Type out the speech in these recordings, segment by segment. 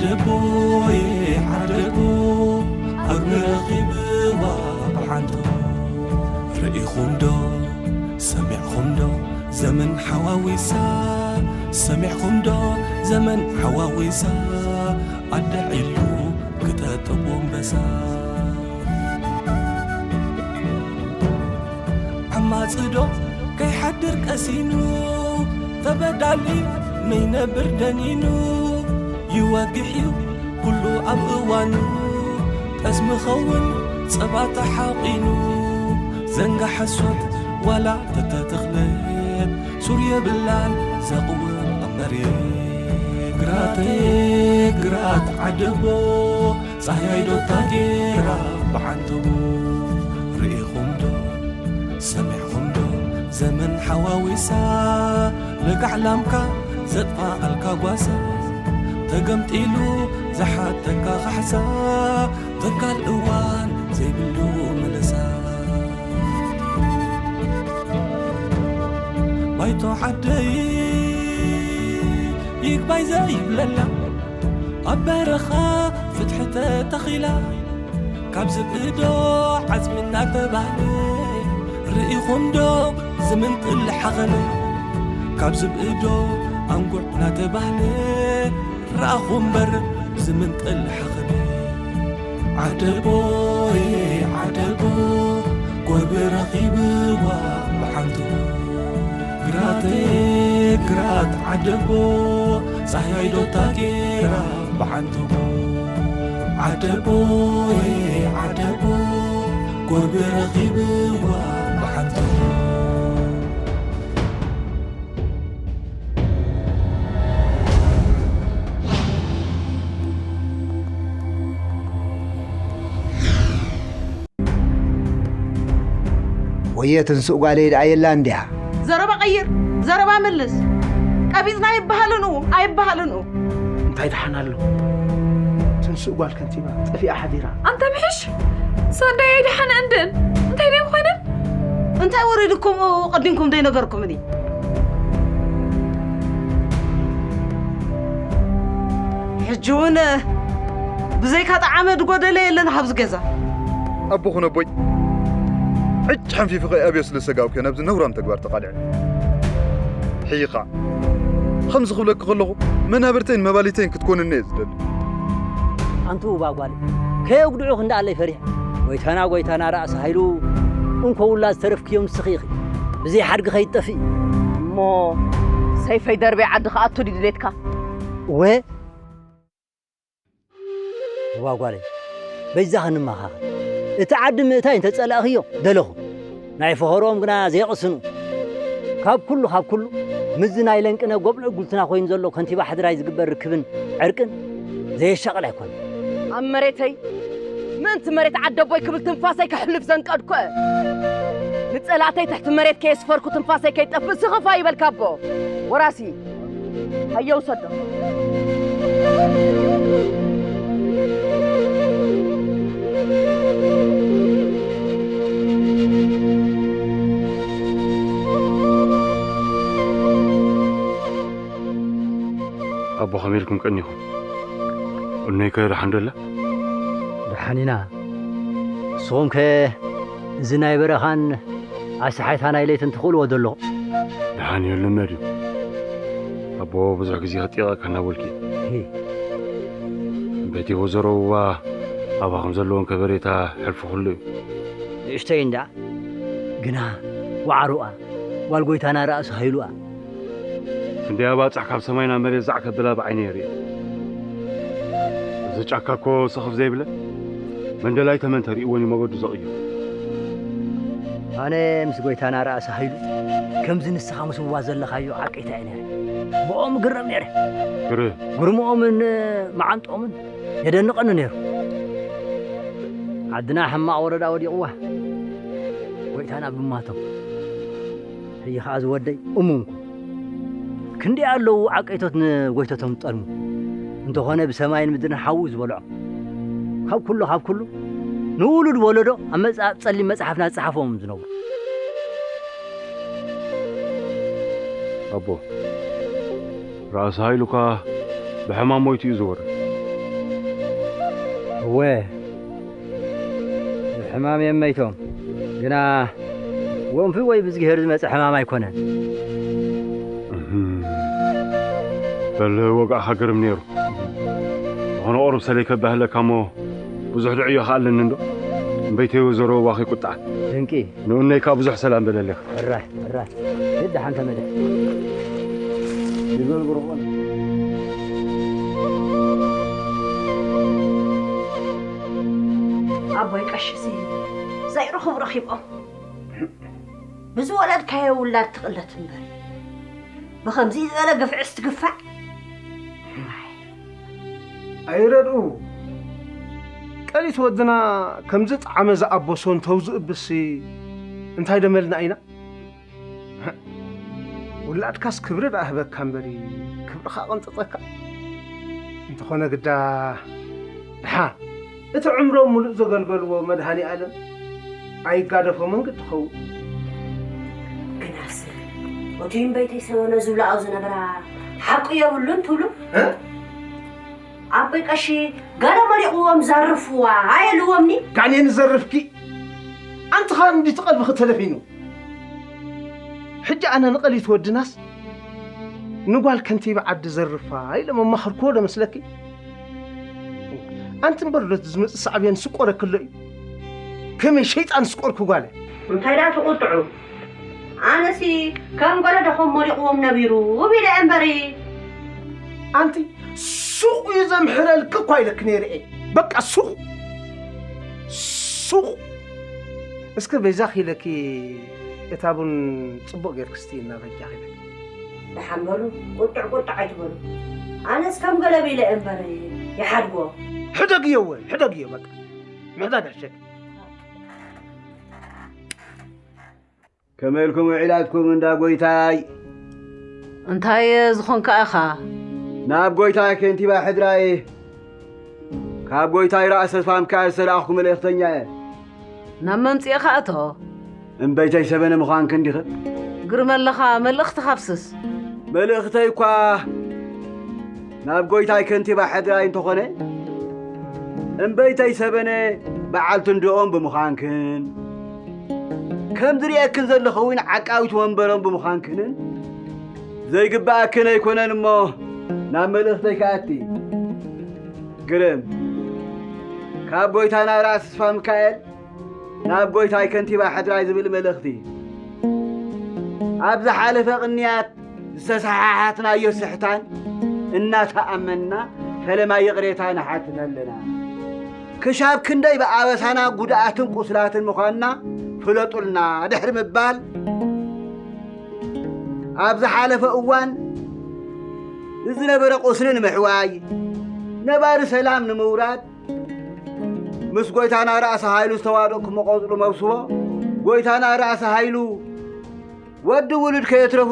ዓደቦየ ዓደቦ፣ ኣግሪ ረኺብዋ ብሓንቶ። ርኢኹም ዶ ሰሚዕኹም ዶ ዘመን ሓዋዊሳ? ሰሚዕኹም ዶ ዘመን ሓዋዊሳ? ኣደ ዒሉ ክጠጥቦ ኣንበሳ። ዓማጺ ዶ ከይሓድር ቀሲኑ፣ ተበዳሊ ነይነብር ደኒኑ። ይወግሕ እዩ ኩሉ ኣብ እዋኑ፣ ጠስሚ ኸውን ጸባ ተሓቒኑ። ዘንጋ ሓሶት ዋላ ተተተኽለት፣ ሱር የብላን ዘቕውም ኣብ መሬት። ግራተይ ግራት ዓደቦ፣ ጻህያይ ዶ ታጌራ ብዓንተቦ። ርኢኹም ዶ ሰሚዕኹም ዶ ዘመን ሓዋዊሳ? ለጋዕ ላምካ ዘጥፋኣልካ ጓሳ፣ ተገምጢሉ ዝሓተካ ካሕሳ፣ ተካል እዋን ዘይብሉ ምልሳ። ባይቶ ዓደይ ይግባይ ዘይብለላ፣ ኣብ በረኻ ፍትሒ ተተኺላ፣ ካብ ዝብኢ ዶ ዓጽሚ እናተባህለ፣ ርኢኹም ዶ ዝምንጥል ሓኸነ? ካብ ዝብኢ ዶ ኣንጉዕ እናተባህለ፣ ረኣኹ እምበር ዝምንጥል ሓኸነ። ዓደቦየ ዓደቦ፣ ጎርቢ ረኺብዋ ብሓንቶ። ግራተይ ግራት ዓደቦ፣ ጻህያይ ዶ ታጌራ ብሓንቶ። ዓደቦየ ዓደቦ፣ ጎርቢ ረኺብዋ ብሓንቶ። ወየ ትንሱእ ጓለይ ደኣ የላ እንድያ። ዘረባ ቀይር፣ ዘረባ መልስ። ቀቢጽና ይበሃል ንኡ፣ ኣይበሃልን ንኡ። እንታይ ደሓን ኣሎ? ትንሱእ ጓል ከንቲባ ጠፊኣ ሓዲራ። ኣንተ ምሕሽ፣ ሳንዳይ ኣይደሓን እንደን። እንታይ ደም ኮይነን? እንታይ ወሪድኩም ቀዲምኩም ደይነገርኩምኒ? ሕጂ እውን ብዘይካ ጣዓመ ድጎደለ የለን ኣብዚ ገዛ። ኣቦኹን ኣቦይ፣ ዕጭ ሓንፊፉ ከይኣብዮ ስለ ዝሰጋእኩ እየ ናብዚ ነውራም ተግባር ተቓልዐ። ሕይኻ፣ ከምዚ ክብለኪ ከለኹ፣ መናብርተይን መባሊተይን ክትኮንኒ እየ ዝደሊ። ኣንቲ ውባ ጓል፣ ከየጉድዑ ክንደኣለይ ፈሪሐ። ጎይታና፣ ጎይታና ራእሲ ሃይሉ፣ እንኮ ውላድ ዝተረፍክዮ ንስኺ ኢኺ። ብዘይ ሓድጊ ከይትጠፍኢ። እሞ ሰይፈይ ደርበይ ዓዲ ክኣቱ ድዩ ድሌትካ? ወ እዋ ጓለይ፣ በይዛኺ ንመኻኸር። እቲ ዓዲ ምእታይ እንተጸላእኽዮ ደለኹ። ናይ ፈኸርኦም ግና ዘይቕስኑ። ካብ ኩሉ፣ ካብ ኩሉ፣ ምስዚ ናይ ለንቅነ ጎብለል ጉልትና ኮይኑ ዘሎ ከንቲባ ሕድራይ ዝግበር ርክብን ዕርቅን ዘየሻቕል ኣይኮነን። ኣብ መሬተይ ምእንቲ መሬት ዓደቦይ ክብል ትንፋሰይ ከሕልፍ ዘንቀድኩ። ንጸላእተይ ትሕቲ መሬት ከየስፈርኩ ትንፋሰይ ከይጠፍእ ስኽፍ ኣይበልካ ኣቦ። ወራሲ ሃየ ውሰዶ። ኣቦ፣ ከመይ ኢልኩም ቀኒኹም? እኖይከ ደሓን ዶ ኣላ? ደሓን ኢና። ንስኹም ከ እዚ ናይ በረኻን ኣስሓይታ ናይ ለይትን ትኽእልዎ ዶ ኣለኹም? ደሓን እዩ፣ ልመድ እዩ። ኣቦ፣ ብዙሕ ግዜ ክጥየቐካ እናበልኩ እየ። ሂ። በቲ ወይዘሮ ውባ ኣባኹም ዘለዎም ከበሬታ ሕልፊ ኩሉ እዩ። ንእሽተይ እንዳ ግና ዋዕሮኣ ጓል ጎይታና ራእሲ ሃይሉኣ። ክንደይ ኣባጽሕ ካብ ሰማይ ናብ መሬት ዛዕ ከብላ ብዓይነይ ርእየ። እዚ ጫካ እኮ ስኽፍ ዘይብለ መንደላይ ተመን ተርእይዎን እዩ መገዱ ዘቕይሩ። ኣነ ምስ ጎይታና ራእሲ ሃይሉ ከምዚ ንስኻ ምስ ውባ ዘለኻዮ ዓቀይታ እየ ነይረ። ብኦም እግረም ነይረ። ግርህ። ግርምኦምን መዓንጦምን የደንቐኒ ነይሩ። ዓድና ሕማቕ ወረዳ ወዲቕዋ። ጎይታና ብማቶም። ሕጂ ኸኣ ዝወደይ እሙን ኩን። ክንደይ ኣለዉ ዓቀይቶት ንጎይተቶም ዝጠልሙ። እንተኾነ ብሰማይን ምድርን ሓዊ ዝበልዖም። ካብ ኩሉ፣ ካብ ኩሉ ንውሉድ ወለዶ ኣብ መጽ-፣ ኣብ ጸሊም መጽሓፍና ዝጸሓፎም ዝነብሩ። ኣቦ፣ ራእሲ ሃይሉካ ብሕማም ሞይቱ እዩ ዝወርድ። እወ፣ ሕማም የመይቶም። ግና ወንፊ ወይ ብዝግሄር ዝመጽእ ሕማም ኣይኮነን። እህም። በል ወግኣኻ ግርም ነይሩ። ዝኾነ ቁሩብ ሰለይ ከባህለካ እሞ ብዙሕ ድዕዮ ከኣለኒ እንዶ። እምበይተይ ወይዘሮ ዋኺ ቁጥዓት። ድንቂ። ንኡነይ ከኣ ብዙሕ ሰላም በለለኻ። ሕራይ፣ ሕራይ። ሂድ ደሓን ተመለስ። ይበል ብሩኾን። ኣቦይ ቀሽሲ ዘይረኽቡ ረኺቦም። ብዝወለድካዮ ውላድ ትቕለት እምበር፣ ብኸምዚ ዝበለ ግፍዕስ ትግፋዕ? ኣይረድኡ። ቀሊት ወድና ከምዚ ጣዕመ ዝኣበሶ እንተው ዝእብሲ እንታይ ደመልና ኢና? ውላድካስ ክብሪ ደኣ ህበካ እምበሪ፣ ክብርኻ ቅንጥጠካ። እንተኾነ ግዳ፣ ደሓን እቲ ዕምሮም ሙሉእ ዘገልገልዎ መድሃኔ ኣለም ኣይጋደፎምን ግዲ ኸውን። ግናስ፣ እቲ እምበይተይ ሰበነ ዝብልኣው ዝነበራ ሓቁ የብሉን ትብሉ? እ? ኣቦይ ቀሺ ገለ መሪቕዎም ዘርፍዋ ኣየልዎምኒ? ጋኔን ዘርፍኪ? ኣንቲ ኸኣ እንዲ ትቐልብኺ ተደፊኑ። ሕጂ ኣነ ንቐሊት ወድናስ ንጓል ከንቲባ ዓዲ ዘርፋ ኢለ መማኸርክዎ ዶ መስለኪ? ኣንቲ እምበር ዶ እቲ ዝመጽእ ሳዕቤን ስቆረኪ ኣሎ እዩ? ከመይ ሸይጣን ስቆርኪ ጓለ? እንታይ ደኣ ትቑጥዑ? ኣነሲ ከም ገለ ደኾም መሪቕዎም ነቢሩ ቢለ እምበሪ። ኣንቲ ሱቕ እዩ ዘምሕረልኪ እኳ ኢለኪ ነይረ እየ። በቃ ሱቕ። ሱቕ። እስከ በይዛኺ ኢለኪ እታ ቡን ጽቡቕ ጌርኪ ስትይና በጃኺ ኢለኪ። ደሓን በሉ፣ ቁጥዕ ቁጥዕ ኣይትበሉ። ኣነስ ከም ገለ ቢለ እምበር ይሓድጎ። ሕደግዮ እወ፣ ሕደግዮ በቃ። ምሕዳግ ሕሸኪ። ከመይ ኢልኩም ውዒላትኩም እንዳ ጎይታይ? እንታይ ዝኾንካ ኢኻ? ናብ ጎይታይ ከንቲባ ሕድራይ ካብ ጎይታይ ራእሲ ተስፋ ሚካኤል ዝተላእኽኩ መልእኽተኛ እየ። ናብ መምጽኤኻ እቶ። እምበይተይ ሰበነ ምዃንክን ዲኽን? ግርመለኻ መልእኽቲ ካብስስ። መልእኽተይ እኳ ናብ ጎይታይ ከንቲባ ሕድራይ እንተኾነ፣ እምበይተይ ሰበነ በዓልቲ እንድኦም ብምዃንክን፣ ከም ዝርእየክን ዘለኹ እውን ዓቃዊት ወንበሮም ብምዃንክንን ዘይግብኣክን ኣይኮነን እሞ ናብ መልእኽተይ ክኣቲ። ግርም፣ ካብ ጎይታና ራእሲ ተስፋ ሚካኤል ናብ ጎይታይ ከንቲባ ሕድራይ ዝብል መልእኽቲ። ኣብ ዝሓለፈ ቅንያት ዝተሰሓሓትናዮ ስሕታን እናተኣመንና ፈለማ ይቕሬታ ንሓትን ኣለና። ክሻብ ክንደይ ብኣበሳና ጉድኣትን ቁስላትን ምዃንና ፍለጡልና ድሕሪ ምባል፣ ኣብ ዝሓለፈ እዋን ንዝነበረ ቁስሊ ንምሕዋይ፣ ነባሪ ሰላም ንምውራድ፣ ምስ ጎይታና ራእሲ ሃይሉ ዝተዋደቕኩሞ ቆጽሊ መብስቦ፣ ጎይታና ራእሲ ሃይሉ ወዲ ውሉድ ከየትረፉ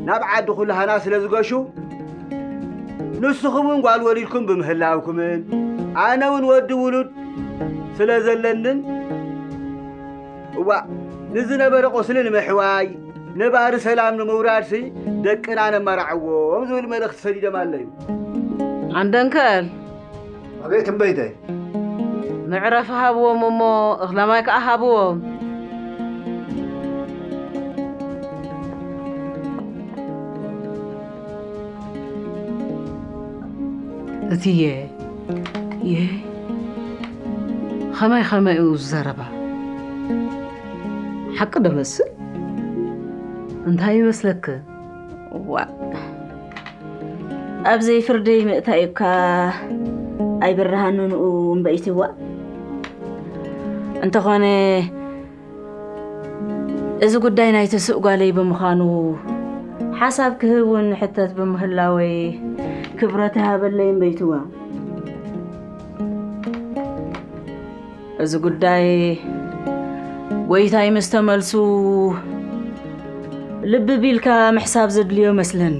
ናብ ዓዲ ኩላህና ስለ ዝገሹ፣ ንስኹም እውን ጓል ወሊድኩም ብምህላውኩምን፣ ኣነ እውን ወዲ ውሉድ ስለ ዘለንን፣ እዋእ፣ ንዝነበረ ቁስሊ ንምሕዋይ፣ ነባሪ ሰላም ንምውራድሲ ደቅና ነማራዕዎም ዝብል መልእኽቲ ሰዲዶም ኣለዩ። ኣንደንከል። ኣቤት እምበይተይ። መዕረፊ ሃብዎም እሞ እኽለ ማይ ከኣ ሃብዎም። እትዬ፣ ይሄ ኸመይ ኸመይ እዩ ዘረባ? ሓቂ ዶ መስል? እንታይ ይመስለክ? ዋእ፣ ኣብ ዘይፍርደይ ምእታዩካ ኣይብርሃኑንኡ እምበይትዋ። እንተኾነ እዚ ጉዳይ ናይ ተስእ ጓለይ ብምዃኑ ሓሳብ ክህብ እውን ሕተት ብምህላወይ ክብረት ሃበለይ እምበይትዋ። እዚ ጉዳይ ጎይታይ ምስ ተመልሱ ልቢ ቢልካ ምሕሳብ ዘድልዮ መስለኒ።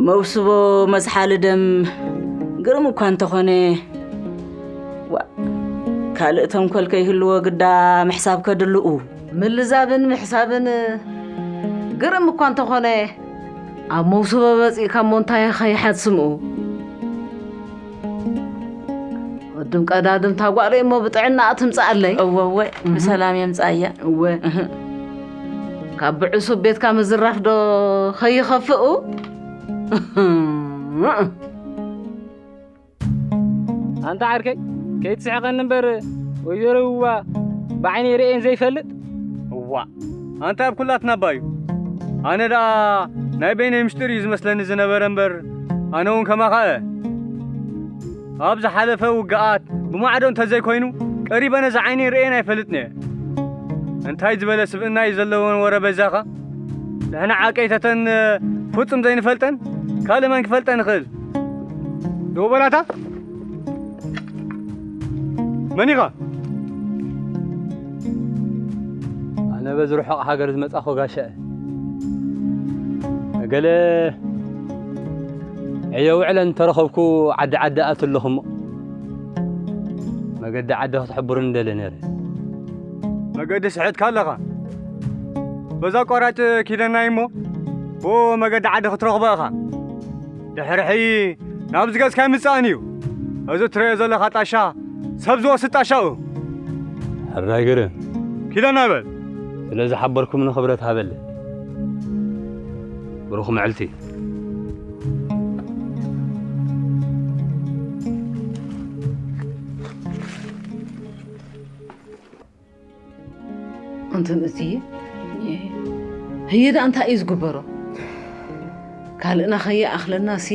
መውስቦ መዝሓሊ ደም ግርም እኳ እንተኾነ፣ ዋእ፣ ካልእ ተንኮል ከይህልዎ ግዳ ምሕሳብ ከድልኡ። ምልዛብን ምሕሳብን ግርም እኳ እንተኾነ፣ ኣብ መውስቦ መጺእካ እሞ እንታይ ኢኻ ይሓስምኡ? ድም ቀዳድም ታጓለይ እሞ ብጥዕና ትምጻኣለይ። እወ እወ፣ ብሰላም የምጻያ። እወ። እህ። ካብ ብዕሱብ ቤትካ ምዝራፍ ዶ ከይኸፍኡ? ኣንታ ዓርከይ፣ ከይትስሕቐኒ እምበር፣ ወይዘሮ ይዋ ብዓይነይ ርእየን ዘይፈልጥ? እዋ፣ ኣንታ ኣብ ኩላትና እባ እዩ። ኣነ ደኣ ናይ በይነይ ምሽጢር እዩ ዝመስለኒ ዝነበረ እምበር፣ ኣነ እውን ከማኻ እየ። ኣብ ዝሓለፈ ውግኣት ብማዕዶ እንተዘይኮይኑ፣ ቀሪበ ነዚ ዓይነይ ርእየን ኣይፈልጥን እየ። እንታይ ዝበለ ስብእና እዩ ዘለወን ወረ በዛኻ? ንሕና ዓቀይተተን ፍጹም ዘይንፈልጠን ካልእ መን ክፈልጠን ይኽእል? ደው በላታ። መን ኢኻ? ኣነ በዚ ርሑቕ ሃገር ዝመጻኹ ጋሻ እየ። ገለ ዕዮ ውዕለ እንተረኸብኩ ዓዲ ዓዲ ኣቱ ኣለኹ እሞ መገዲ ዓዲ ክትሕብሩኒ ደለ ነይረ። መገዲ ስሕትካ ኣለኻ። በዛ ኣቋራጭ ኪደናይ እሞ ብኡ መገዲ ዓዲ ክትረኽቦ ኢኻ። ድሕሪ ሕይ ናብዚ ገጽካ ኣይምጻእን እዩ። እዚ ትርእዮ ዘለኻ ጣሻ ሰብ ዝወስድ ጣሻ እዩ። ሕራይ ግርም። ኪደና በል። ስለ ዝሓበርኩምኒ ክብረት ሃበለ። ብሩኽ መዕልቲ። እንትን እትዬ፣ ህየ ደኣ እንታይ እዩ ዝግበሮ? ካልእና ከየኣኽለና ሲ፣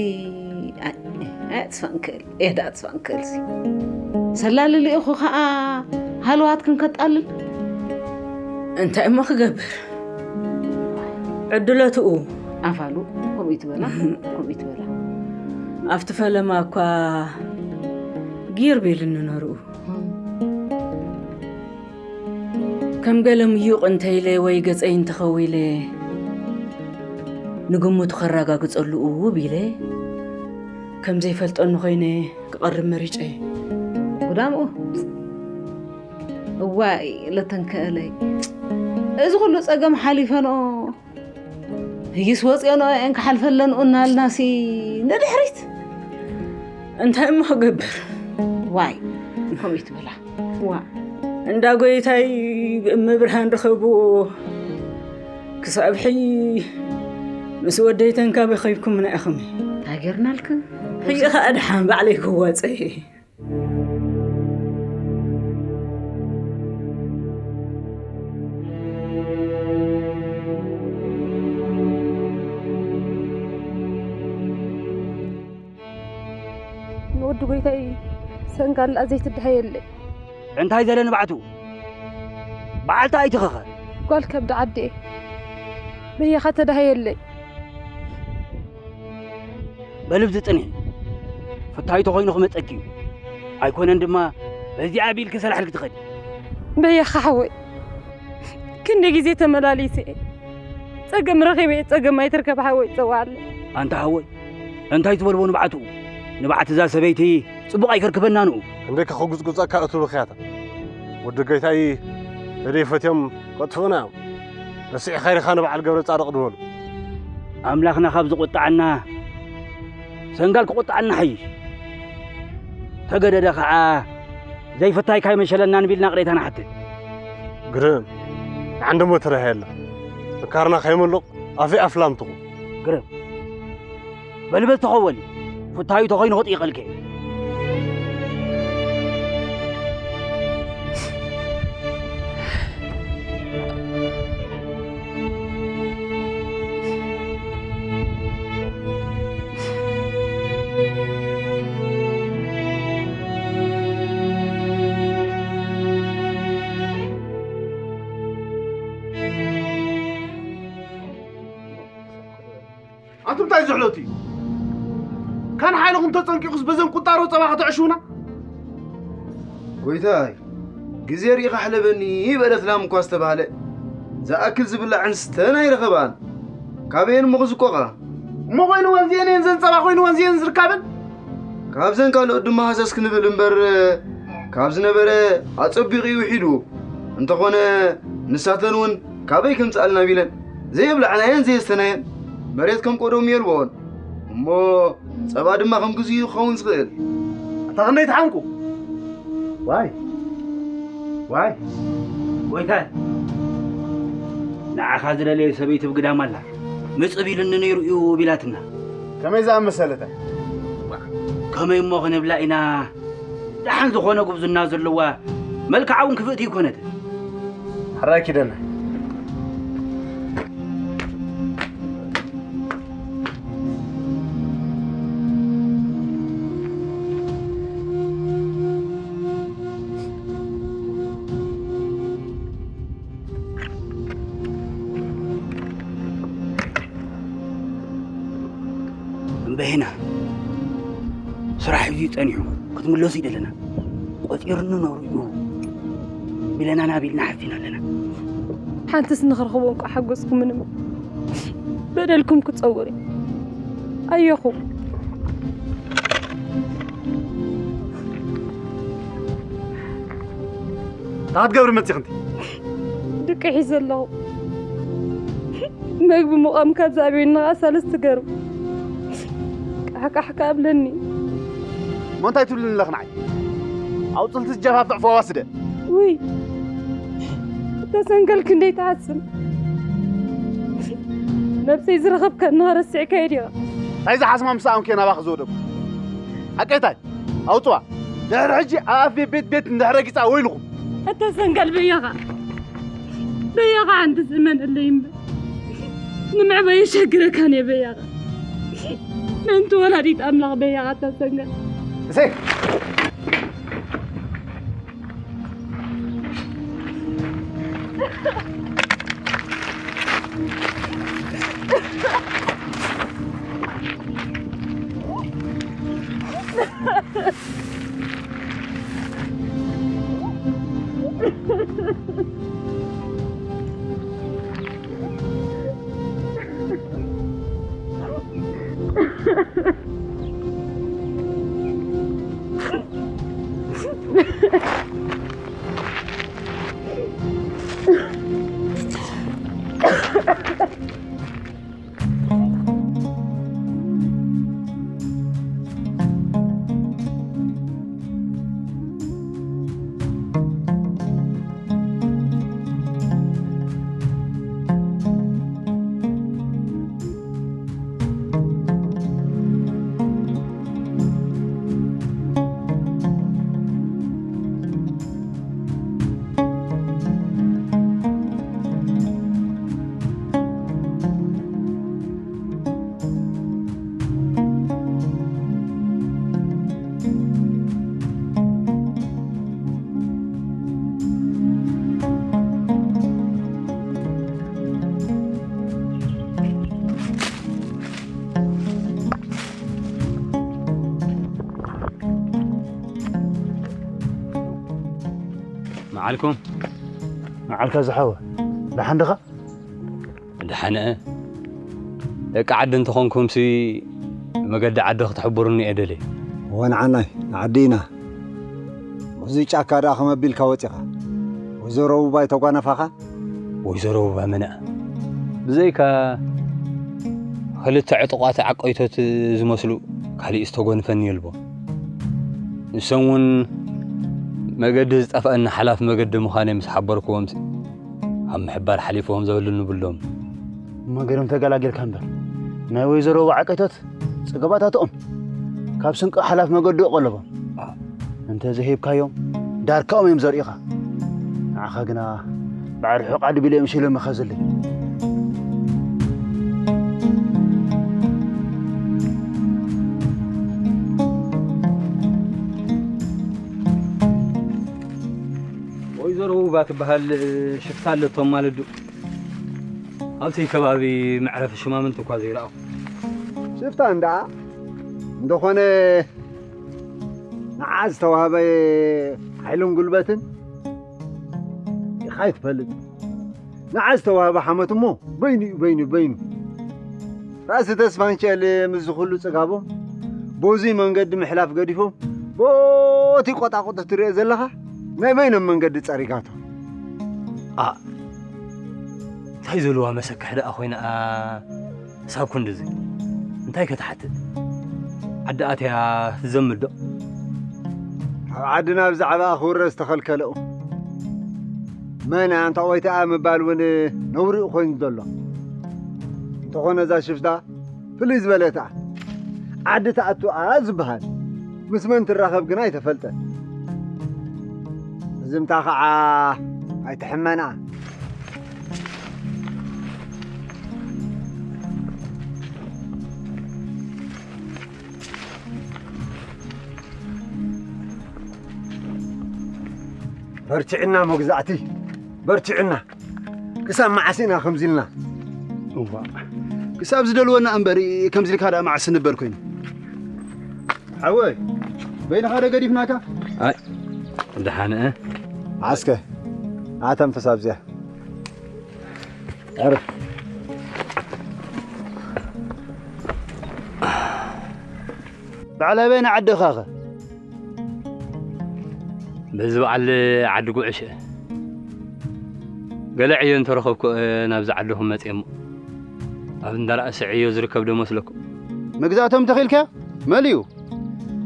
ኣይ፣ ኣይ፣ ኣጥፋ እንክእል፣ እየ ደኣ ኣጥፋ እንክእል ሲ። ሰላሊ ልኢኹ ኸኣ ሃለዋት ክንከጣልል። እንታይ እሞ ክገብር? ዕድለትኡ። ኣፋሉ፣ ከምኡ ይትበላ፣ ከምኡ ይትበላ። ኣብቲ ፈለማ እኳ ጊር ቢሉኒ ነርኡ። ከም ገለ ምዩቕ እንተ ኢለ ወይ ገጸይ እንተኸዊለ፣ ንግምቱ ከረጋግጸሉ እውብ ኢለ፣ ከም ዘይፈልጠኒ ኮይነ ክቐርብ መሪጸ። ጉዳምኡ፣ እዋይ፣ ለተንከአለይ። እዚ ኩሉ ጸገም ሓሊፈንኦ፣ ህይስ ወፂኦንኦ እየን ክሓልፈለን እናልናሲ ንድሕሪት። እንታይ እሞ ክገብር? ዋይ፣ ከምኡ ይትበላ። ዋ። እንዳ ጎይታይ ምብርሃን ርኸብዎ። ክሳብ ሕይ ምስ ወደይተን ካበይ ኸይብኩምና ኢኹም? እንታይ ጌርናልክን? ሕይ ኸኣ ደሓን ባዕለይ ክዋፀ እየ። ንወዲ ጎይታይ ሰንጋላ ዘይትደሃየለይ። እንታይ ዘለ ንባዕቱ? በዓልቲ ኣይትኸኸ። ጓል ከብዲ ዓዲ እየ። በየኻ ተደሃየለይ። በልብ ዝጽንሒ። ፍታይቶ ኮይኑ ክመጸኪ እዩ። ኣይኮነን ድማ በዚኣ ኣቢልኪ ሰላሕልኪ ትኸዲ። በየኻ ሓወይ። ክንደይ ግዜ ተመላሊሰ እየ። ጸገም ረኺበ እየ፣ ጸገም ኣይትርከብ ሓወይ፣ ጸውዓለይ። ኣንታ ሓወይ፣ እንታይ ዝበልዎ ንባዕቱ? ንባዕቲ እዛ ሰበይቲ ጽቡቕ ኣይከርክበናን እዩ። ክንደይ ከኽጉጽጉጸካ እቱ ብኽያታ። ወዲ ጎይታይ ተደይ ፈትዮም ከጥፍኡና እዮም። ረሲዕኻ ኢኻ ንበዓል ገብረ ጻድቕ ድበሉ። ኣምላኽና ካብ ዝቑጣዓና ሰንጋል ክቑጣዓና ሓይሽ። ተገደደ ኸዓ ዘይፍታይካ ኣይመሸለናን ቢልና ቅሬታ ንሓትት። ግርም፣ ንዓንደሞ ተረሃየላ። መካርና ከይመልቕ ኣፌ ኣፍላም ትኹን። ግርም፣ በልበል ተኸወል፣ ፍታዩ ተኾይኑ ክጥይቐልከ። ኣቱም እንታይ ዝሕለቱ እዩ? ካን ሓይልኹም ተጸንቂቑስ በዘን ቁጣሮ ጸባ ከተዕሽውና? ጎይታይ፣ ግዜ ርኢኻ ሕለበኒ በለት ላም እኳ ዝተባህለ፣ ዝኣክል ዝብላዕን ስተን ኣይረኸባን። ካበየን እሞ ክዝቆቓ? እሞ ኮይንወን ዝየን እየን ዘን ጸባ ኮይንወን ዝየን ዝርካበን? ካብዘን ካልኦት ድማ ሃሰስ ክንብል እምበር፣ ካብ ዝነበረ ኣጸቢቑ እዩ ውሒዱ። እንተኾነ፣ ንሳተን እውን ካበይ ከምጽኣልና ቢለን፣ ዘየብላዕናየን ዘየስተናየን፣ መሬት ከም ቀደሙ የልብኦን። እሞ ጸባ ድማ ከም ግዜኡ ክኸውን ዝኽእል። ኣታ ክንደይ ትሓንቁ? ዋይ ዋይ ጎይታይ፣ ንዓኻ ዝደለየ ሰበይቲ ብግዳም ኣላ። ምጽእ ኢሉኒ ነይሩ እዩ ቢላትና። ከመይ ዝኣመሰለታ? ከመይ እሞ ክንብላ ኢና? ደሓን ዝኾነ ጉብዝና ዘለዋ፣ መልክዓ እውን ክፍእቲ ይኮነት። ሕራይ ኪደና። እምበይና ስራሕ እዩ ጸኒሑ፣ ክትምለሱ ይደለና። ቆጺርኒ ነሩ እዩ ቢለና ናቢልና ሓፊና ኣለና። ሓንትስ ንኽረኽቦ እንቋ ሓጎስኩ ምንም በደልኩም ክጸውር እዩ። ኣየኹም። እንታይ ክትገብሪ መጺኺ እንቲ? ድቂ ሒዘ ኣለኹ። መግቢ ምቋም ካብ ዝኣብዩኒ ኸዓ ሳልስቲ ገሩ። ቃሕቃሕ ከኣ ኣብለኒ። እሞ እንታይ ትብልኒ ኣለኺ ንዓይ? ኣውጽልቲ ዝጀፋፍዕ ፈዋስደ። ውይ፣ ተሰንገል ክንደይ ትሓስም። ነብሰይ ዝረኸብካ እናረስዕካዮ ዲኻ? እንታይ ዝሓስማ ምስ ኣምኬ ናባኺ ዝወደኩ? ሓቀይታይ፣ ኣውጽዋ። ድሕሪ ሕጂ ኣብ ኣፍ ቤት ቤት እንድሕር ረጊጻ ወይልኹም። እተሰንገል በያኻ፣ በያኻ ሓንቲ ዝእመነለይ እምበር። ንምዕባይ የሸግረካን እየ በያኻ። ምእንቲ ወላዲት ኣምላኽ በያኻ እተሰንገል። እሰይ። መዓልኩም። መዓልካ ዝሓወ። ደሓን ድኻ? ደሓን እየ። ደቂ ዓዲ እንተኾንኩምሲ መገዲ ዓዲ ክትሕብሩኒ እየ ደልየ። እወ ንዓናይ ንዓዲ ኢና። ምስዚ ጫካ ደኣ ከመይ ኣቢልካ ወጺኻ? ወይዘሮ ውባይ ተጓነፋኻ? ወይዘሮ ውባይ መን እያ? ብዘይካ ክልተ ዕጡቓት ዓቀይቶት ዝመስሉ ካሊእስ ተጎንፈኒ የልቦ። ንሶም እውን መገዲ ዝጠፍአኒ ሓላፊ መገዲ ምዃነይ ምስ ሓበርክዎም ኣብ ምሕባር ሓሊፍዎም ዘብሉ ንብሎም። እሞ ገይሮም ተገላጊልካ እምበር፣ ናይ ወይዘሮ ውባይ ዓቀይቶት ጽገባታትኦም ካብ ስንቂ ሓላፊ መገዲ ቆለቦም። እንተ ዘይሂብካዮም፣ ዳርካኦም እዮም ዘርእኻ። ንዓኻ ግና ብዓል ርሑቕ ዓዲ ቢሎም ሽሎም ይኸዝልይ። ወይዘሮ ውባ ትበሃል ሽፍታ ኣለቶም ማለት ድዩ? ኣብቲ ከባቢ መዕረፊ ሽማምንቲ እኳ ዘይረኣኹ። ሽፍታ እንዳ እንተኾነ ንዓ ዝተዋህበ ሓይልን ጉልበትን ኢኻ ኣይትፈልጥ። ንዓ ዝተዋህበ ሓመት እሞ በይኑ እዩ፣ በይኑ፣ በይኑ። ራእሲ ተስፋንቸል ምስዚ ኩሉ ጽጋቦም፣ በዚ መንገዲ ምሕላፍ ገዲፎም፣ ቦቲ ቆጣቁጥ ትሪኦ ዘለኻ ናይ በይኖም መንገዲ ጸሪጋቶ። ኣ፣ እንታይ ዘለዋ መሰክሕ ደኣ ኮይና፣ ኣ፣ ሳብ ክንድዚ እንታይ ከተሓትት? ዓዲ ኣትያ ትዘምድ ዶ? ኣብ ዓድና ብዛዕባ ክውረ ዝተኸልከለኡ መን ኣንታ ወይታ ምባል እውን ነውሪ ኮይኑ ዘሎ። እንተኾነ እዛ ሽፍታ ፍልይ ዝበለት እያ። ዓዲ ትኣቱ እያ ዝበሃል፣ ምስ መን ትራኸብ ግና ኣይተፈልጠን። እዝምታ ኸዓ ኣይትሕመና። በርትዕና መግዛእቲ፣ በርትዕና። ክሳብ መዓስ ኢና ከምዚ ኢልና? እዋ፣ ክሳብ ዝደልወና እምበር፣ ከምዚ ኢልካ ደኣ መዓስ ንበር ኮይኑ። ሓወይ፣ በይንኻ ዶ ገዲፍናካ? ኣይ፣ ደሓነ። ዓስከ፣ ኣተንፍስ ኣብዚኣ። ዕርፍ። ባዕላ በይና ዓድኻኸ? በዚ በዓል ዓዲ ጉዕሽ ገለ ዕዮ እንተረኸብኩ፣ እ፣ ናብዚ ዓድኹም መጽየ እሞ፣ ኣብ እንዳራእሲ ዕዮ ዝርከብ ዶ መስለኩም? መግዛእቶም ተኺልካ መሊኡ።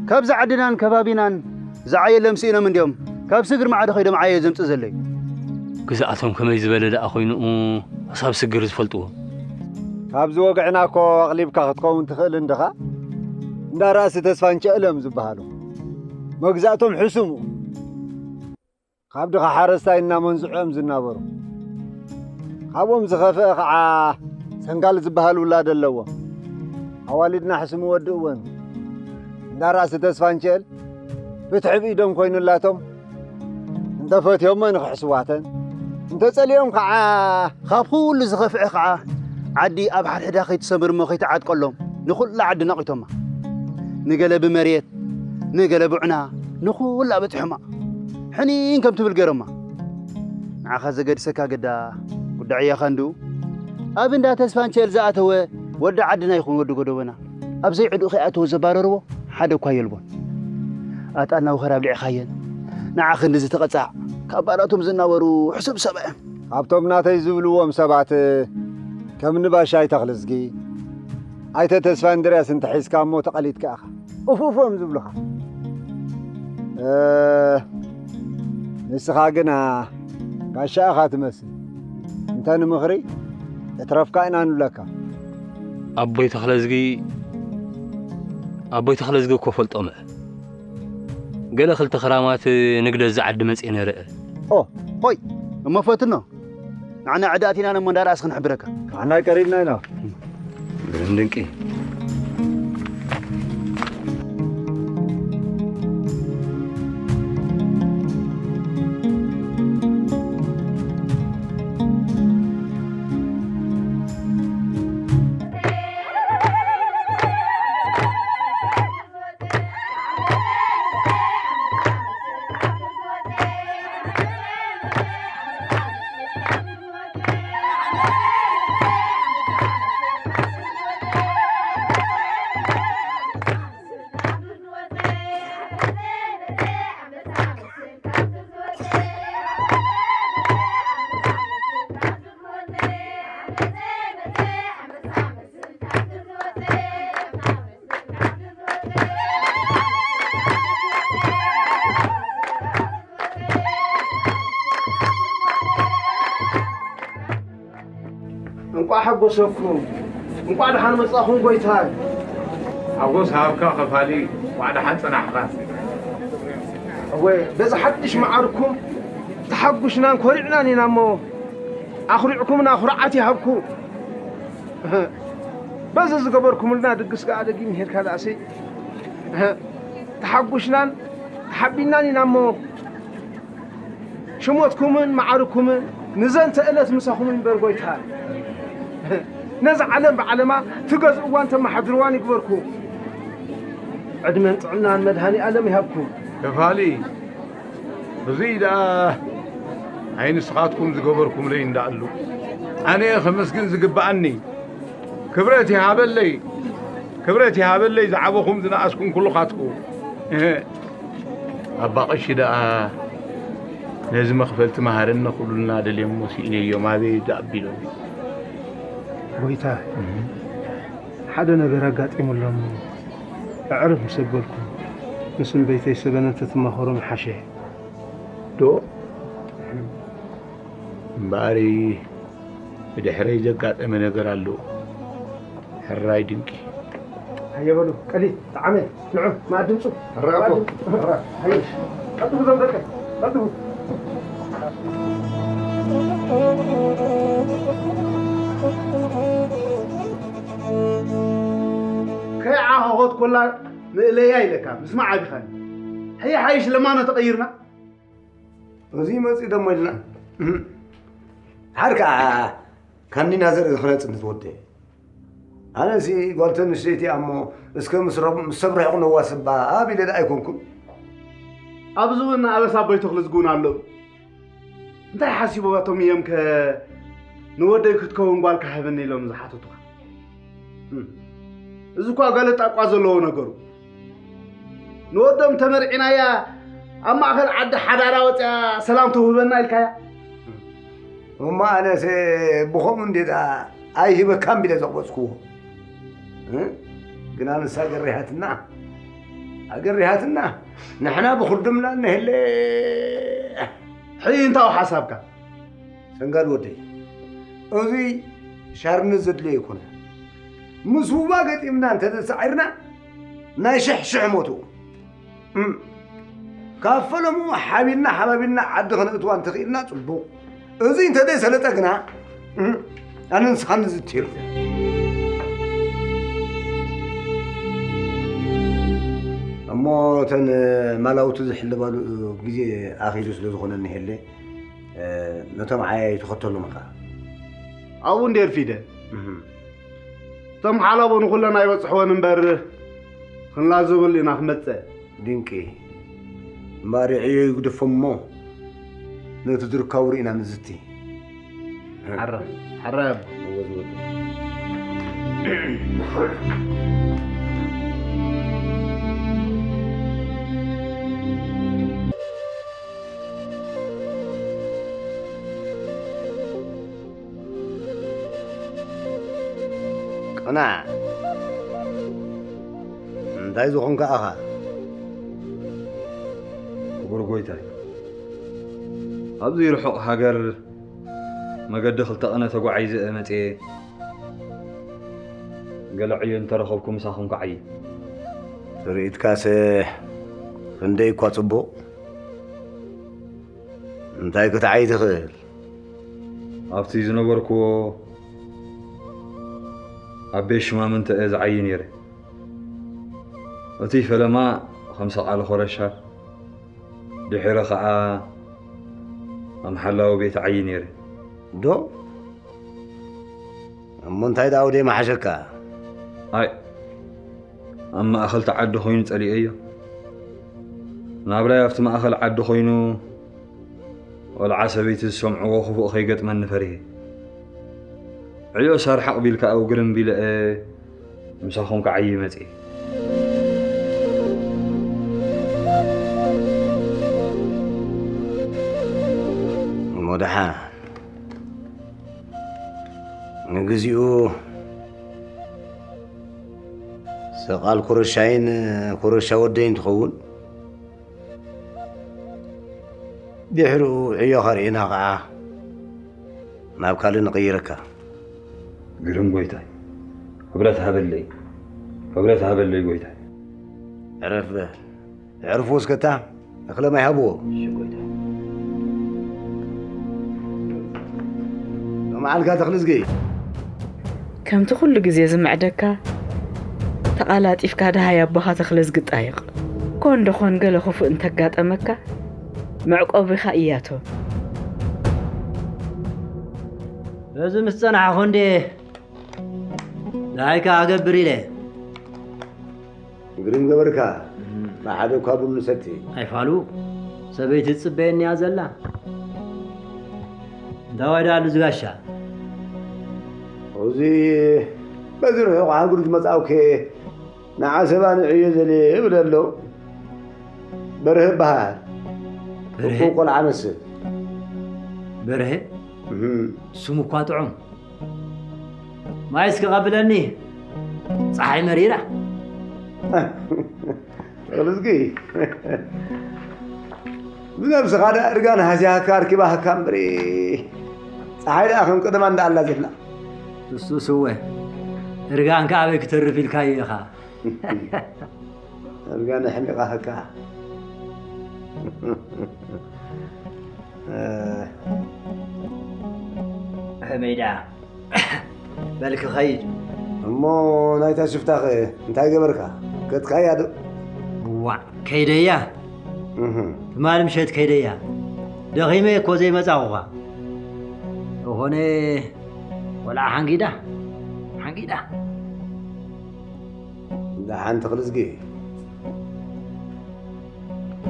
ካብዚ ዓድናን ከባቢናን ዝዓየሎም ስኢኖም እንድዮም ካብ ስግር ማዕዶ ከይዶም ዓዮ ዘምጽእ ዘለዩ። ግዝኣቶም ከመይ ዝበለ ደኣ ኮይኑ ክሳብ ስግር ዝፈልጥዎ? ካብዚ ወግዕና እኮ ኣቕሊብካ ክትከውን ትኽእል እንድኻ። እንዳ ራእሲ ተስፋንቸ እለም ዝበሃሉ መግዛእቶም ሕሱሙ። ካብ ድኻ ሓረስታይ እናመንዝዖም ዝናበሩ። ካብኦም ዝኸፍአ ኸዓ ሰንጋል ዝበሃል ውላድ ኣለዎም። ኣዋልድና ሕስሙ ወዲ እወኑ። እንዳ ራእሲ ተስፋንቸል ፍትሒ ብኢዶም ኮይኑላቶም፣ እንተፈትዮሞ ንኽሕስዋተን፣ እንተጸሊኦም ኸዓ። ካብ ኩሉ ዝኸፍአ ኸዓ ዓዲ ኣብ ሓድሕዳ ከይትሰምር እሞ ከይትዓጥቀሎም ንኹላ ዓዲ ነቒቶማ። ንገለ ብመሬት፣ ንገለ ብዑና፣ ንኹላ በጺሖማ። ሕኒን ከም ትብል ገይሮማ። ንዓኻ ዘገድሰካ ግዳ ጉዳይ እያ ኸንዱ። ኣብ እንዳ ተስፋንቸል ዝኣተወ ወዲ ዓድና ይኹን ወዲ ጎደቦና። ኣብ ዘይዕዱእ ከይኣተወ ዘባረርዎ ሓደ እኳ የልቦን። ኣጣል ናውኸር ኣብሊዕኻየን፣ ንዓ ክንዲ ዝተቐጻዕ ካብ ባራቶም ዝናበሩ ሕሱብ ሰብኣይ። ካብቶም ናተይ ዝብልዎም ሰባት ከም ንባሻይ ተኽልዝጊ፣ ኣይተ ተስፋ እንድርያስ እንተሒዝካ እሞ ተቐሊድካ ኢኻ። ኡፍ ኡፍ እዮም ዝብሉኻ። እ፣ ንስኻ ግና ጋሻ ኢኻ ትመስል። እንተ ንምኽሪ እትረፍካ ኢና ንብለካ። ኣቦይ ተኽለዝጊ፣ ኣቦይ ተኽለዝጊ እኮ ፈልጦም እየ። ገለ ክልተ ክራማት ንግደት ዝዓዲ መጽየ ነይረ እየ። ኦ፣ ሆይ፣ እሞ ፈትኖ። ንዓና ዕዳእት ኢና ነሞ እንዳራእስ ክንሕብረካ። ንዓና ቀሪብና ኢና። ግርም ድንቂ። እንቋዕ ሓጎሰኩም፣ እንቋዕ ደሓን መጻኹም ጎይታይ። ሓጎስ ሃብካ ከፋሊ፣ እንቋዕ ደሓን ጸናሕኻ። እወ፣ በዚ ሓድሽ መዓርኩም ተሓጉስናን ኮሪዕናን ኢና እሞ፣ ኣኹሪዕኩምና ኩርዓት ይሃብኩም። በዚ ዝገበርኩምልና ድግስ ከኣ ደጊም ሄድካ ደኣሲ፣ ተሓጉስናን ተሓቢናን ኢና እሞ፣ ሽሞትኩምን መዓርኩምን ንዘንተ እለት ምሳኹም ይንበር ጎይታ። ነዛ ዓለም ብዓለማ ትገዝእዋን ተመሓድርዋን ይግበርኩም። ዕድመን ጥዕናን መድሃኒ ኣለም ይሃብኩም። ከፋሊ፣ ብዙይ ደኣ ኣይ ንስኻትኩም ዝገበርኩምለይ እንዳኣሉ፣ ኣነ ከመስግን ዝግብኣኒ። ክብረት ይሃበለይ፣ ክብረት ይሃበለይ ዝዓበኹም ዝነኣስኩም ኩልኻትኩም። ኣባ ቀሺ ደኣ ነዚ መኽፈልቲ መሃረኒ ክብሉልና ደልዮሞ ስኢነዮም ኣበይ ደኣ ኣቢሎም። ጎይታ፣ ሓደ ነገር ኣጋጢሙሎም። ኣዕርፍ ምስ ኣበልኩም፣ ምስ እምበይተይ ሰበነ እንተትማኸሩ ምሓሸ። ዶ? እምበኣር ብድሕረይ ዘጋጠመ ነገር ኣሎ። ሕራይ ድንቂ። ሃየ በሉ፣ ቀሊል፣ ጠዓመ፣ ንዑ፣ መኣዲ ምጹ። ሕራይ ኣቦ፣ መኣዲ ምጹ። ሕራይ። ሃየ፣ ቀልጥፉ ዞም ደቀ፣ ቀልጥፉ። ከይዓኸኸት ኮላ ንእለያ ኢለካ፣ ምስማዕ ኣቢኻኒ። ሃየ ሓይሽ ለማኖ ተቐይርና። እዚ መጺእ ደሞ ኢልና። እህ። ሓር ከኣ ካኒና ዘርኢ ክነጽንት ወደ። ኣነሲ ጓል ተንስተይቲ እያ እሞ፣ እስከ ምስ ረብ-፣ ምስ ሰብ ርሒቑ ነዋስባ ኣብ ኢለ ደኣ ኣይኮንኩን። ኣብዚ እውን ኣበሳ ኣቦይ ተኽለ ዝግውን ኣለዉ። እንታይ ሓሲቦባቶም እዮም ከ ንወደይ ክትከውን ጓል ክሃበኒ ኢሎም ዝሓተቱኻ? እም። እዚ እኳ ገለ ጣቋ ዘለዎ ነገሩ። ንወዶም ተመርዒናያ ኣብ ማእኸል ዓዲ ሓዳራ ወፂኣ ሰላም ተውህበና ኢልካያ? እሞ ኣነስ ብኸምኡ እንዴ ደኣ ኣይህበካን ቢለ ዘቕበጽክዎ። እ? ግና ንሳ ገሪሃትና። ኣገሪሃትና። ንሕና ብኹርድምና እንሄለ። ሕይ እንታው ሓሳብካ? ሰንጋል ወደይ፣ እዙይ ሻርነት ዘድልዮ ኣይኮነ። ምስ ውባ ገጢምና እንተተሳዒርና ናይ ሽሕ ሽሕ ሞቱ። እም። ካብ ፈለሙ ሓቢልና ሓባቢልና ዓዲ ከነእትዋ እንተኽኢልና ጽቡቕ። እዙይ እንተዘይሰለጠ ግና፣ እም፣ ኣነ ንስኻ ንዝትዮ። እሞ እተን ማላውቲ ዝሕለባሉ ግዜ ኣኺሉ ስለ ዝኾነ እንሄለ፣ እ፣ ነቶም ዓያይ ተኸተሎም ኢኻ። ኣብኡ እንዴ ኣርፊደ። እህ። እቶም ሓላቦ ንኹለን ኣይበጽሕወን እምበር፣ ክንላዘበሉ ኢና ክመጸ። ድንቂ። እምበኣር ዕዮ ይግደፎም እሞ፣ ነቲ ዝርካቡ ርኢና ንዝቲ። ሓራ፣ ሓራ ያቦ። እወ ዝወዱ። ቅናዕ። እንታይ ዝኾንካ ኢኻ? ክቡር ጎይታይ፣ ኣብዚ ርሑቕ ሃገር መገዲ ክልተ ቅነ ተጓዒዘ እየ መጽየ። ገለ ዕዮ እንተረኸብኩ ምሳኹም ክዓዪ። ትርኢትካስ ክንደይ እኳ ጽቡቕ። እንታይ ክትዓዪ ትኽእል? ኣብቲ ዝነበርኩዎ ኣብ ቤት ሽማምንቲ እየ ዝዓዪ ነይረ። እቲ ፈለማ ከም ሰቓሊ ኮረሻ፣ ድሒረ ኸዓ ከም ሓላዊ ቤት ዓዪ ነይረ። ዶ? እሞ እንታይ ደኣ ወደይ መሓሸካ? ኣይ፣ ኣብ ማእኸል እቲ ዓዲ ኮይኑ ጸሊኤዮ። ናብራይ ኣብቲ ማእኸል ዓዲ ኮይኑ፣ ቆልዓ ሰበይቲ ዝሰምዕዎ ክፉእ ከይገጥመኒ ፈሪሄ። ዕዮ ሳርሓቕ ቢልካ ኣብ ግርም ቢለ እየ ምሳኹም ክዓዪ መጺኤ። እሞ ደሓን ንግዚኡ ሰቓል ኮረሻይን ኮረሻ ወደይን ትኸውን። ድሕሪኡ ዕዮ ኸርእየና ኸዓ ናብ ካልእ ንቕይረካ። ግርም ጎይታይ፣ ክብረት ሃበለይ፣ ክብረት ሃበለይ ጎይታይ። ዕረፍ በል። ዕርፉ እስከታ እኽለ ማይ ሃብዎ። እሺ ጎይታይ። መዓልካ ተኽልዝጊ። ከምቲ ኩሉ ግዜ ዝምዕደካ፣ ተቓላጢፍካ ደሃይ ኣቦኻ ተኽለዝጊ ጣይቕ። ኮን ደኾን ገለ ክፉእ እንተጋጠመካ፣ መዕቆቢኻ እያቶ። በዚ ምስ ጸናሕኹ እንዴ፣ ደሃይካ ኣገብር ኢለ። ግርም ገበርካ። እም። ብሓደ እኳ ቡን ንሰቲ። ኣይፋሉ፣ ሰበይቲ ትጽበየኒ እያ ዘላ። እንታይ ዋይዳ ኣሉ ዝጋሻ? እዚ በዚ ርሑቕ ሃገር ዝመጻእኩ ንዓሰባ ንዕዮ ዘለ ይብል ኣሎ። በርሀ ይበሃል። በርሀ? እኩብ ቆልዓ መስል። በርሀ? እም። ስሙ እኳ ጥዑም። ማይ እስኪ ቀብለኒ። ጸሓይ መሪራ። ተኽልዝጊ፣ ብነብስኻ ደኣ እርጋን ሃዚያካ ኣርኪባካ እምበሪ፣ ፀሓይ ደኣ ከም ቀደማ እንዳኣላ ዘላ። እሱ ስወ፣ እርጋንካ ኣበይ ክተርፍ ኢልካዮ ኢኻ? እርጋን ኣሕኒቓካ። ከመይ ደኣ? በል ክኸይድ። እሞ ናይታ ሽፍታኸ እንታይ ገበርካ? ከትካያ ዶ? እዋእ፣ ከይደያ። እህ። ትማሊ ምሸት ከይደያ። ደኺመ እኮ ዘይመጻኹኻ። ዝኾነ ቆልዓ ሓንጊዳ፣ ሓንጊዳ። ደሓን ተኽልዝጊ።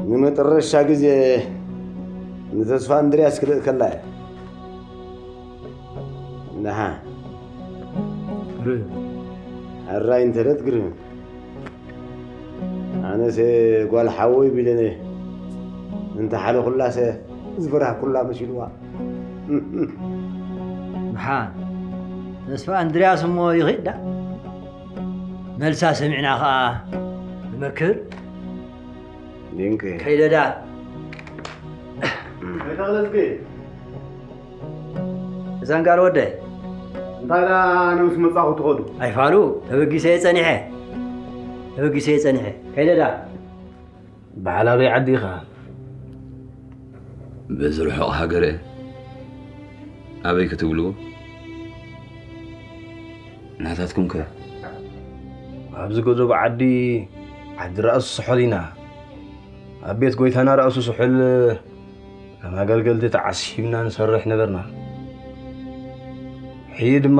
ንመጨረሻ ግዜ ንተስፋ እንድርያስ ክልእከላ እየ። ደሓን። ግርም። ሕራይ እንተለት ግርም። ኣነሰ ጓል ሓወይ ቢለነ እንተ ሓለኹላሰ ዝፈራህኩላ መሲልዋ። ደሓን። ተስፋ እንድርያስ እሞ ይኺድ ዳ? መልሳ ሰሚዕና ኸኣ ንመክር። ድንቂ። ከይደዳ። ኣይተኽለዝጊ። እዛን ጋል ወደይ። እንታይ ደኣ ኣነ ምስ መጻኹ ትኸዱ? ኣይፋሉ፣ ተበጊሰ እየ ጸኒሐ። ተበጊሰ እየ ጸኒሐ። ከይደዳ። በዓል ኣበይ ዓዲ ኢኻ? በዚ ርሑቕ ሃገረ ኣበይ ክትብሉ? ናታትኩም ከ? ኣብዚ ጎደቦ ዓዲ፣ ዓዲ ራእሲ ስሑል ኢና። ኣብ ቤት ጎይታና ራእሲ ስሑል ከም ኣገልገልቲ ተዓሲብና ንሰርሕ ነበርና። ሕጂ ድማ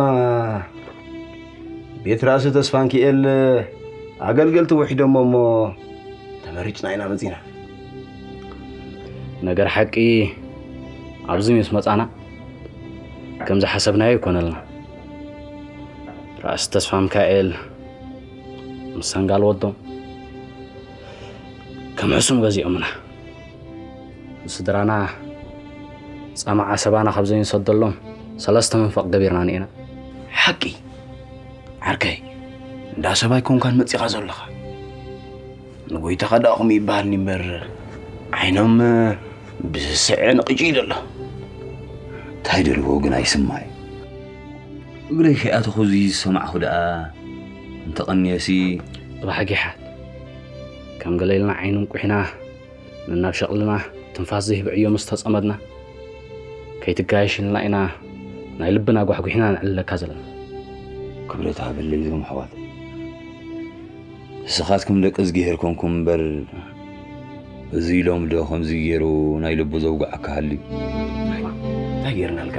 ቤት ራእሲ ተስፋንኪኤል ኣገልገልቲ ውሒዶሞ እሞ ተመሪጽና ኢና መጺና። ነገር ሓቂ ኣብዚ ምስ መጻና ከም ዝሓሰብናዮ ኣይኮነልና። ራእሲ ተስፋ ሚካኤል ምስ ሰንጋል ወዶም ከም ሕሱም ገዚኦምና። ንስድራና ጻማ ዓሰባና ካብ ዘይንሰደሎም ሰለስተ መንፈቕ ገቢርና ንኢና። ሓቂ ዓርከይ፣ እንዳ ሰብ ኣይኮንካን መጺኻ ዘለኻ። ንጎይታኻ ደኣ ከምኡ ይበሃልኒ እምበር፣ ዓይኖም ብስስዐ ንቕጭ ኢሉ ኣሎ። እንታይ ደልዎ ግን ኣይስማዕ። እግረይ ከይኣተኹ እዚ ዝሰማዕኹ ደኣ እንተቐንየሲ። እባ ሓጊሓት፣ ከም ገለ ኢልና ዓይኑ እንቁሒና፣ ነናብ ሸቕልና ትንፋስ ዝህብ ዕዮ ምስ ተጸመድና፣ ከይትጋየሽ ኢልና ኢና ናይ ልብና ጓሕጒሕና ነዕልለካ ዘለና። ክብረት ሃበለይ እዞም ኣሕዋት። ንስኻትኩም ደቂ እዝግሄር ኮንኩም እምበር፣ እዚ ኢሎም ዶ ከምዚ ገይሩ ናይ ልቡ ዘውግዓካ ሃልዩ? እንታይ ጌርናልካ?